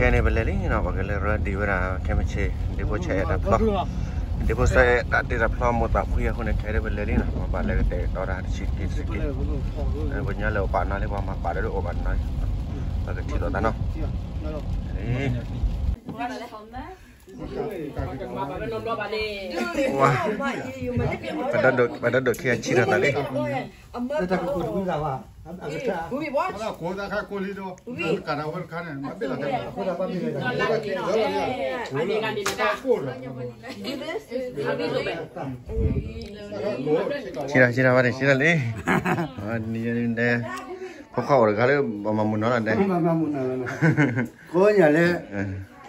ခဲန့ၣ်ပလဲၤလံနီၤ, ပှၤကလဲၤရၢဒံးဝဲဒၣ် ခဲမုၢ်ဆ့ၣ် ဒ့ဖိဆဲးတၢ်ဖျီ, ဒ့ဖိဆဲးတၢ်တ့တၢ်ဖျီ မိၢ်သးဖှံအဃိန့ၣ် ခဲဒၣ်ပလဲၤလံနီၤ, ပဘၣ်လဲၤကတဲာ်ကတီၤတၢ်တဆံးက့ၤတဆံးက့ၤ, ပှၤကညီလၢအိၣ်ပာ်နီၤလံ ပှၤမၤပာ်ဒီးအိၣ်ဘၣ်နီၤ, ပကထံၣ်လိာ်သးနီၤ, ပဒီဒိၣ်ခံဂၤဆံးထီၣ်သးလံ တၢ်ကကိးတဝံသးဘၣ်, အကထါ, ဆံးထီၣ်ဆံးထီၣ်ဘၣ်န့ၣ် ဆံးထီၣ်လံ, နံၤယဲန့ၣ်ဒဲး, ဖိခွါအိၣ်တဂၤလၢ ဘၣ်မၤမုာ်နီၤလီၤဒဲး, ကိးညါလၢ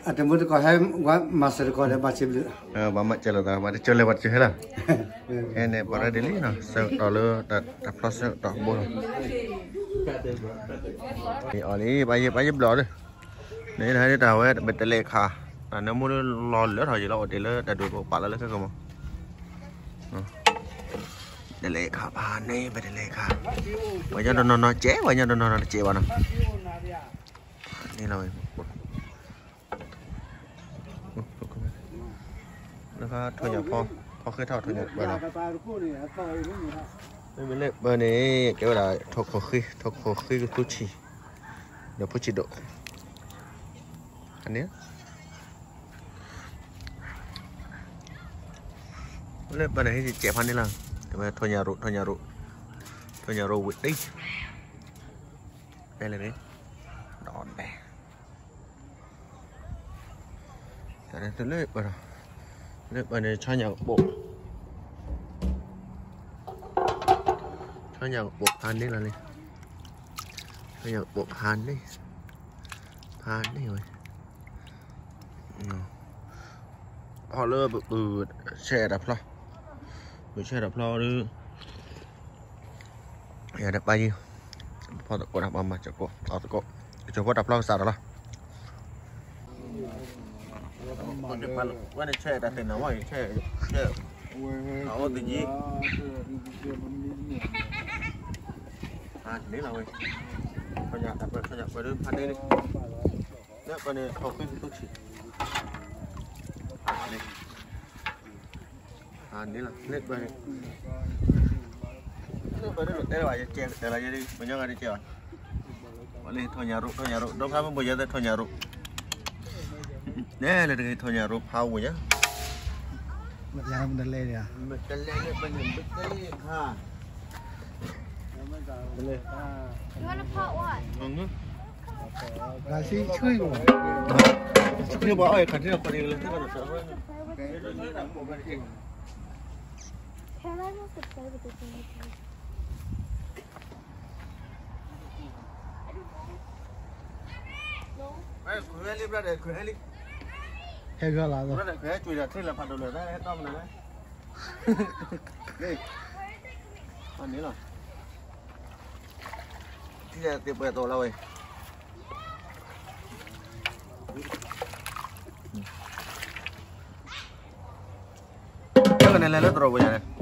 အတမုာ်တကိးဟဲ ဝဲမၤစၢၤတကိးဒီးဘၣ်စံးဘျုး, ဘၣ်မၤစၢၤလိာ်သး ဘၣ်တကၢၤလဲၤ ဘၣ်တကၢၤဟဲလီၤ, ခဲန့ၣ် ပှၤရၢဒံးလံနီၤ ဆၢကတီၢ်လၢ တၢ်ဖျီဆၢကတီၢ်ဘိလီၤ, အီၤလံ ပှၤယဲ ပှၤယဲဘျီၣ်ဒီး, န့ၣ်တၢ်ဝဲ ပတလဲၤခး, တၢ်နၢမူလၢလီၤလၢထီၣ်ယံၤလီၤ အိၣ်တ့ၢ်လၢတၢ်ဒုးပပာ်လီၤလၢခဲကမီၤ, တလဲၤခးဖးန့ၣ် ပတလဲၤခး, ပှၤညီတနီၤနီၤကဲး ပှၤညီတနီၤနီၤတကဲးဘၣ်နီၤ, န့ၣ်လီၤဝဲ လၢခါထိၣ်ညၣ်ဖီ, ဖီဃ့ထီၣ်ထိၣ်ညၣ်ပၢၢ်လီၤ, မ့မ့ၢ်လၢပၢၢ်န့ၣ် ကဲဝဲဒၣ်ထိၣ်ခိၣ်ဃ့, ထိၣ်ခိၣ်ဃ့ကသူဆံၣ်, ဒီးဖူဆံၣ်ဒိၣ်, န့ၣ်, လၢပၢၢ်န့ၣ်ဟဲကဲးဖးန့ၣ်လီၤ, ဝဲထိၣ်ညၣ်ရိၣ်, ထိၣ်ညၣ်ရိၣ်, ထိၣ်ညၣ်ရိၣ်ဝံၣ်တံၢ်, ဖဲလဲၣ်န့ၣ်, ဒီးဒဲး တၢ်န့ၣ်သုလၢပၢၢ်ဒီး, လၢပၢၢ်န့ၣ် ဆီညၣ်ကပိာ်, ဆီညၣ်ကပိာ်ဖးန့ၢ်လီၤလံ, ဆီညၣ်ကပိာ်ဖးန့ၢ်, ဖးန့ၢ်ဝဲ, ဖီလၢပပုၢ်ဆဲးတၢ်ဖျီ, ပုၢ်ဆဲးတၢ်ဖျီဒီး ယၤဒီးပၢ်ယံၤ, ဖီသကိးတၢ်ပှၤမၤစၢၤကိး, အီၣ်သကိး, ကၠိၤဖိတၢ်ဖျီကစးထီၣ်လီၤ, ဝဲန့ၣ်ဆဲးတၢ်သ့ၣ်နီၣ်ဝဲအံၤ, ဆဲး, အအိၣ်သယံၤ, ဖးန့ၢ်လီၤဝဲ, ဖီညၣ်တၢ်ပၢၢ် ဖီညၣ်ပၢၢ်ဒီးဖးန့ၢ်လံ, လၢပၢၢ်န့ၣ် ထိၣ်ခိၣ်သူဆံၣ် ဖးန့ၢ်လီၤ, လၢပၢၢ်န့ၣ်, လၢပၢၢ်န့ၣ်လိာ်တဲလၢၤဘၣ် ယကဲကတၢၢ်လီၤယဲဒၣ် ပညီဂၤတကဲဘၣ်, ပှၤလၢထိၣ်ညၣ်ရိၣ် ထိၣ်ညၣ်ရိၣ် ဒိဖးမ့ၢ်ဘိယဲသဲထိၣ်ညၣ်ရိၣ်, နဲလၢတဂ့ၤ ထိၣ်ညၣ်ရိၣ်ဖးဝံၤညါ, မတလဲန့ၣ်, မတလဲန့ၣ် ပန့ၣ် မတလဲခါ, တလဲ, ဂၤဆံဆှံမး, ဆှံဘၣ်အီၣ်ခါထံခီၣ်န့ၣ်လၢသ့ၣ်ဘၣ်န့ၣ် ဟဲဂီၤလီၤ, န့ၣ်လီၤ, ထံၣ်သ့ၣ်ပှဲၤသိးလီၤဝဲ, ကန့ၣ်လဲၤလၢတရိးပူၤညါန့ၣ်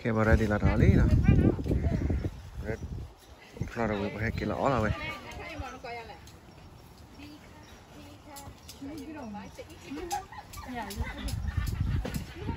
ခဲပှၤရၢဒံးလီၤတၢ်လံနီၤ, ဖျီတဝံၤ ပှၤဟဲက့ၤလီၤအီၣ်လီၤဝဲ.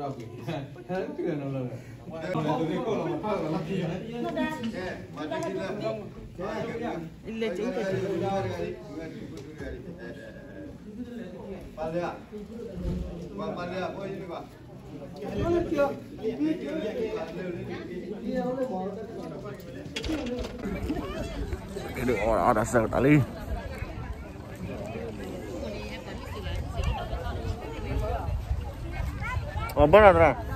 လၢကျိၣ်တၢ် အီၣ်တၢ်ဆၢကတီၢ်လံ. အီၣ်ဘၣ်တၢ်တရၣ်.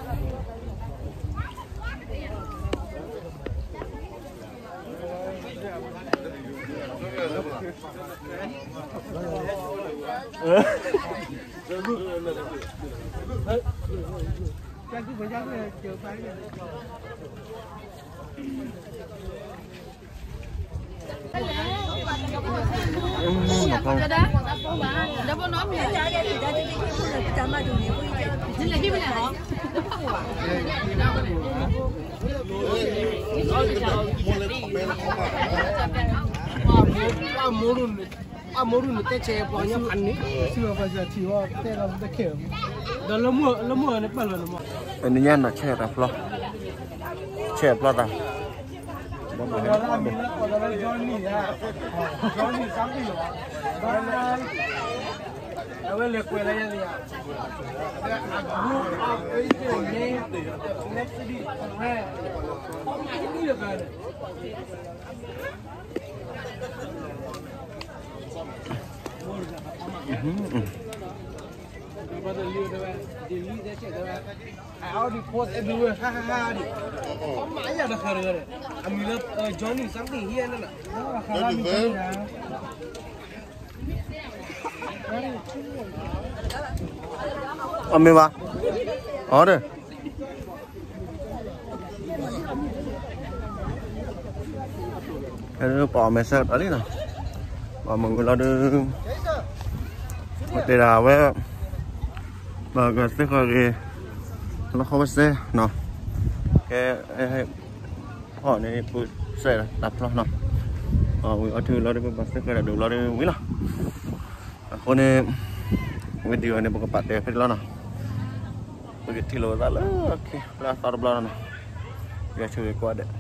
အမိၢ်ဒုန့ၣ်တဲဆဲးပှၤညါဖးန့ၣ်, တနံၤညါန့ၣ် ဆဲးတၢ်ဖျီ, ဆဲးဖျီတၢ်, အဝဲလဲၤကွဲးလၢယၤ, အမ့ၢ်ဘၣ်, အီၤဒီး ပှၤအီၣ်မ့ၤဆၢကတီၢ်လံနီၤ, ပှၤမုၢ်ဝံၤလီၤဒုး, ပတဲဒၣ်ဝဲ, ပကသ့ၣ်ဃီဂ့ၤ, လီၢ်ဃီဝဲစဲနီၤ, ကဲ, ဟီၣ်န့ၣ်ပစဲးတၢ်ဖျီနီၤ, ဝံၤအီၣ်ထုလီၤဒုး ပဘၣ်သ့ၣ်ဃီဒၣ်ဒိၣ်လီၤဒုးဝံၤလီၤ, အဃိန့ၣ်, ဝံၤဒံးအီၤန့ၣ် ပကပာ်တဲဖဲလီၤနီၤ, ပကထံၣ်လိာ်သးလၢခံလၢအသီတဘျီနီၤ, ယဆိၣ်ဂ့ၤကိးဂၤဒဲး